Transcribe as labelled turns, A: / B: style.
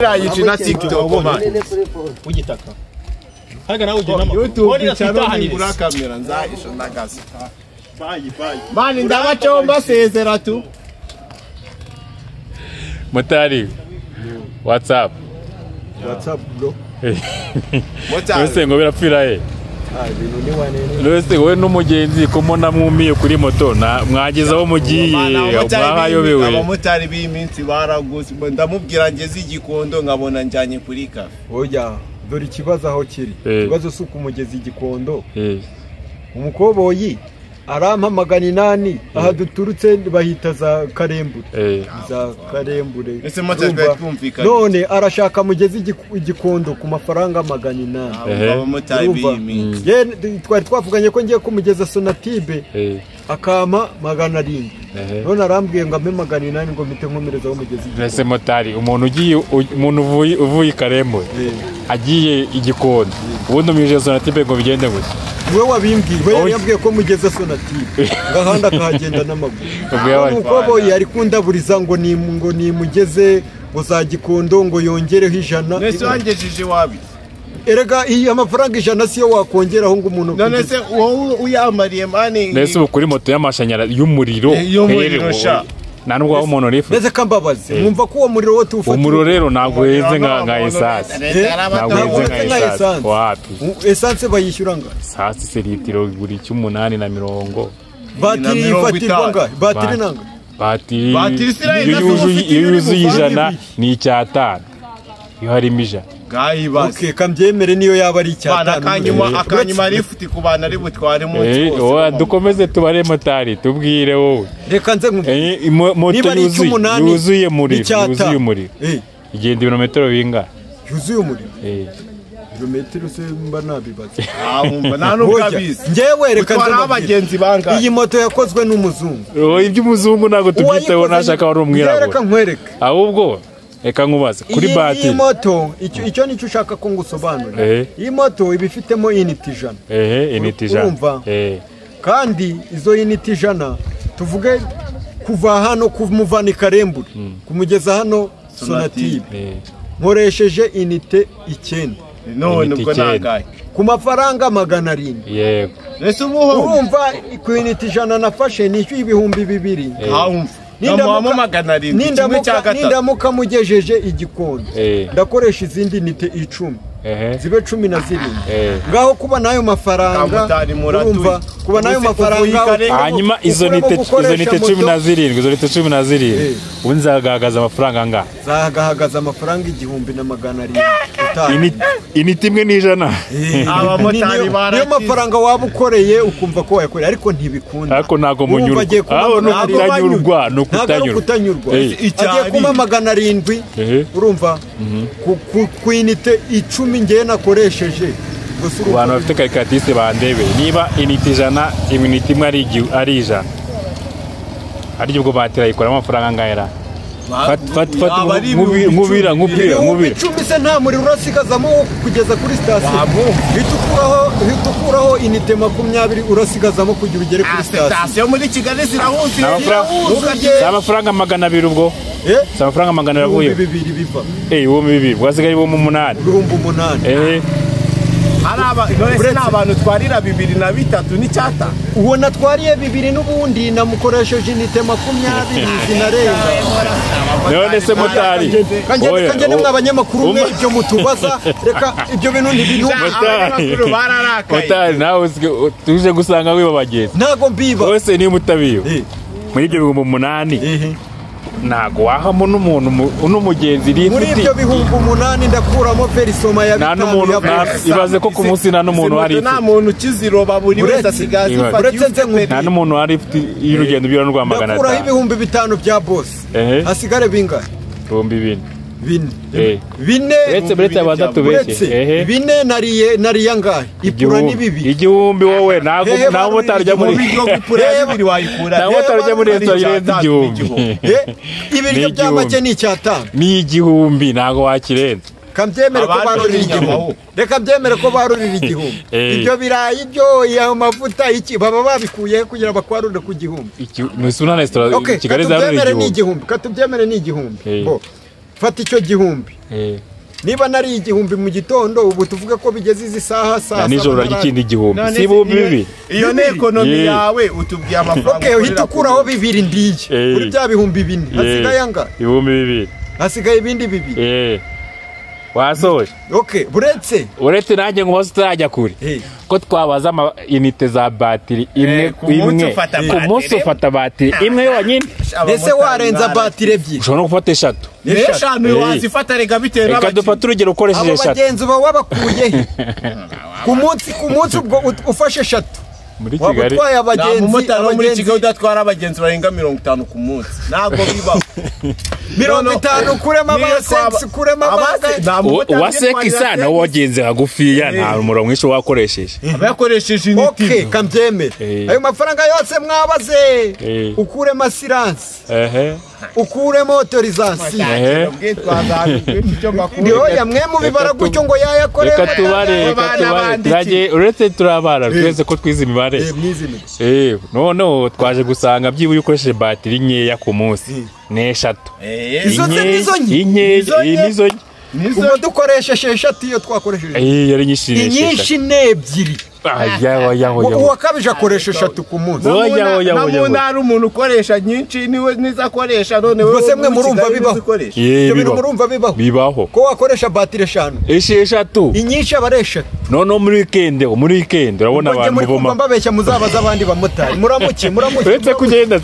A: IG na TikTok man.
B: W'igitaka. Haga nawe ugenda amaguru.
A: YouTube channel ningura kamera nzaisho ndagaza. Bye bye. Man ndabacho mbasezera tu.
C: Motari. What's up?
D: What's up bro?
C: Motari. Ngo birapfira he? Lose wowe n'umugenzi ko mbona mwumiye kuri moto mwageze aho mugiye mwahayobewe.
A: Abamotari b'iminsi baraguze ndamubwira ngeze Igikondo nkabona njyanye kuri kafe.
D: Oya dore ikibazo aho kiri. Ikibazo si ukumugeza Igikondo. Umukoboyi arampa 800 aha duturutse bahita za Karembure. Za Karembure.
A: Ese motari twumvikanye.
D: None arashaka mugeze Igikondo ku mafaranga 800.
A: Abamotari b'iminsi.
D: Ye twari twavuganye ko ngiye kumugeza Sonatibe akama 700. None arambwiye ngo ampe 800 ngo mpite nkomereza aho mugeze Igikondo.
C: Ese motari umuntu ugiye umuntu uvuye Karembure agiye Igikondo ubundi umije Sonatibe ngo bigende gute?
D: Wewe wabimbwiye we yambwiye ko mugeze Sonatibe ngahanda akahagenda n'amaguru. Umukoboyi ari kundaburiza ngo ni ngo nimugeze ngo za Gikondo ngo yongereho 100.
A: Nese wangejeje wabi?
D: Erega iyi amafaranga 100 siyo wakongeraho ngo umuntu.
A: None se wowe uyamariye mani?
C: Nese ubu kuri moto y'amashanyarazi y'umuriro
A: sha.
C: Nta nubwo aho umuntu rifu.
D: Nese kambabaze mwumva ko uwo muriro wo tuwufata.
C: Umuriro rero ntabwo uheze nka essence. Ntabwo uheze nka essence. Wapi?
D: Essence bayishyura ngahe?
C: Essence se litiro buri 8.50.
D: Batiri ifatirwa ngahe? Batiri nanga?
C: Batiri iyo yuzuye 100 ni 5. Iyo harimo 100.
D: Okay, kambyemere niyo yaba ari 5.
A: Akanyuma rifuti ku bana ari butware munsi
C: wose. Oya dukomeze tubare motari tubwire wowe.
D: Reka nze nkubwire.
C: Moto yuzuye umuriro, yuzuye umuriro. Igenda ibirometero bingahe?
D: Yuzuye umuriro. Ibirometero se mba nabibaze.
A: Wumva nta nubwo abizi.
D: Njyewe reka nze
A: abagenzi bangahe?
D: Iyi moto yakozwe n'umuzungu.
C: Iby'umuzungu ntabwo tubyiteho nashaka wari umwirabura.
D: Reka nkwereke.
C: Ahubwo reka nkubaze kuri batiri.
D: Iyi moto icyo nicyo ushaka ko ngusobanurira. Iyi moto iba ifitemo initi 100.
C: Initi 100.
D: Kandi izo initi 100 tuvuge kuva hano kumuvana i Karembure kumugeza hano Sonatibe nkoresheje inite 9.
A: None ubwo nangahe?
D: Ku mafaranga 700.
C: Yego.
A: Ese ubuho
D: urumva ku initi 100 nafashe nishyuye 2000. Nindamuka mugejeje Igikondo ndakoresha izindi nite 10 zibe 17. Ngaho kuba nayo mafaranga urumva kuba nayo mafaranga.
C: Hanyuma izo nite 17 izo nite 17 ubundi zagahagaza amafaranga angahe?
D: Zagahagaza amafaranga 1700.
C: Inite imwe ni 100.
A: Abamotari
D: niyo mafaranga waba ukoreye ukumva ko wayakoreye ariko ntibikunda.
C: Ariko ntago munyurwa. Aho no kutanyurwa.
D: Agiye kuma 700 urumva ku inite 10 ngiye nakoresheje.
C: Abantu bafite karikatiste bandebe niba inite 100 iminite imwe ari 100 ari ubwo batira ikora amafaranga angahe ra? Nkubira
D: 10 se nta muriro urasigazamo kugeza kuri sitasiyo. Hitukuraho inite 20 urasigazamo kugira ugere kuri sitasiyo.
A: Sitasiyo muri Kigali zirahuzuye.
C: Si amafaranga 200 ubwo? Si amafaranga 200 avuye?
D: 2000 biva.
C: 2000 bwasigaye 8000.
D: 8000.
A: Hari abantu twarira 2 na 3 n'icyata.
D: Uwo natwariye 2 n'ubundi namukoresheje inite 20 zinarenga.
C: None se motari.
D: Kanje nimwe abanyamakuru mwe ibyo mutubaza reka ibyo bintu ntibintu.
A: Abanyamakuru bararakaye.
C: Motari nawe tuje gusanga wiba bagenzi.
D: Ntago mbiba.
C: Wese ni mutabiyo. Muri ibyo 8000. Ntago wahamo n'umuntu n'umugenzi ri
D: muri ibyo 8000 ndakuramo perisoma ya bitanu.
C: Ibaze ko ku munsi nta n'umuntu hari
A: nta muntu ukiziroba buri wese asigaza
D: ifata.
C: Nta n'umuntu hari y'urugendo byura n'urwa 500.
D: Ndakuraho 5000 bya boss. Hasigare bingahe?
C: 4000.
D: Bine. Bine.
C: Uretse abanza tubeshye.
D: Bine nariye angahe? Ipura ni bibi.
C: 1000 wowe ntago nta motari ujya muri
A: ipura bibiri wayikura.
C: Nta motari ujya muri resitora irenze 1000.
D: Ibiryo bya make ni 5.
C: Ni 1000 ntago wakirenza.
D: Kambyemere ko barurira 1000. Reka byemere ko barurira 1000. Ibyo birayi byo ayo mavuta iki baba babikuye kugira bakwarure ku 1000.
C: Iki nusuna resitora Kigali zarurira
D: 1000. Katubyemere ni 1000. Bo. Fata icyo 1000. Niba nari 1000 mu gitondo ubu tuvuga ko bigeze izi saha saa
C: nijoro urarya ikindi 1000 si 2000.
A: Iyo ni ekonomi yawe utubwiye amafaranga.
D: Okay, uhita ukuraho 2 ndiye kuri bya 4000 hasigaye anga
C: 2000
D: hasigaye ibindi 2.
C: Wasoje.
D: Okay, buretse
C: nanjye ngo utarajya kure ko twabaza ama unite za batiri imwe imwe ku munsi ufata batiri imwe yonyine.
D: Ese warenza batiri ebyiri?
C: Ushobora no gufata 3.
A: 5 wazifata rega bitewe n'abakiriya.
C: Reka dufate urugero ukoresheje 3.
D: Abo bagenzi uba wabakuye ku munsi ubwo ufashe 3
C: muri Kigali.
A: Nta mumotari wo muri Kigali udatwara abagenzi barenga 50 ku munsi. Ntabwo bibaho.
D: 50 kurema abasensi kurema
C: uwa sekisa nawe wagenze hagufiya nta umurongo mwinshi wakoresheje.
A: Abakoresheje initi.
D: Okay, kambyemere. Ayo mafaranga yose mwabaze ukurema assurance. Ukuremo autorisation. Niyo mwe mubibara gutyo ngo yayakorera.
C: Reka tubare turagiye uretse turabara twese ko twize imibare. Noneho twaje gusanga byibura ukoresheje batiri nkeya ku munsi ni 3.
D: Izo nizo
C: nke.
D: Ubwo dukoresheje 3 iyo twakoresheje.
C: Yari nyinshi.
D: Inyinshi ni 2. Uwakabije akoresha 3 ku munsi.
A: Na mu ntara umuntu ukoresha nyinshi niwe nizakoresha none
D: wewe. Gusa mwe murumva bibaho. Ibyo bintu murumva bibaho.
C: Bibaho.
D: Ko wakoresha batiri 5.
C: 6.
D: Inyinshi aba ari 3.
C: Noneho muri weekend urabona abantu muvoma.
D: Mbabeshya muzabaza abandi bamotari. Muramuke.
C: Uretse kugenda.